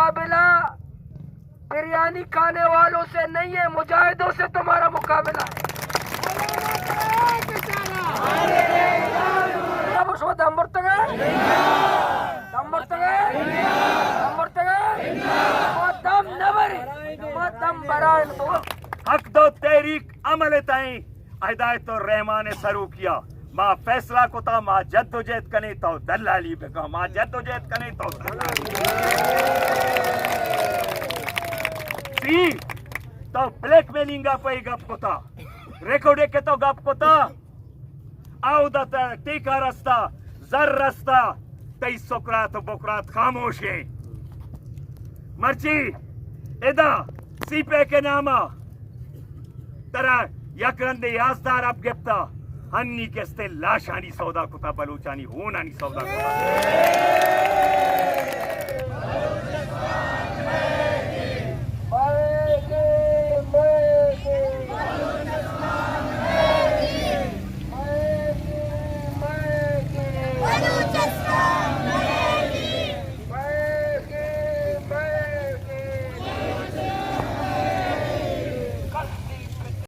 مقابلہ بریانی کھانے والوں سے نہیں ہے، مجاہدوں سے تمہارا مقابلہ ہے۔ اب شما دم برتگ ئے؟ دم برتگ ئے؟ دم برتگ ئے؟ ما دم نہ بریں، ما دم برائیں تو۔ حق دو تحریک عمل تائیں ہدایت الرحمان سروکیا ما فیصلہ کتا، ما جد و جہد کنیں تو دلالی بکا، ما جد و جہد کنیں تو دلالی۔ سی، تو بلیک میلنگ پہ گپ کتا، ریکارڈ کے تو گپ کتا، اودا ترا ٹیکہ رستا، زر رستا، تئی سکرات و بکرات خاموش ہیں۔ مرچی ادا سی پیک ناما ترا یک رندے یازدار اب گپتا، ہنی کستے لاشانی سودا کتا، بلوچانی ہونانی سودا کتا۔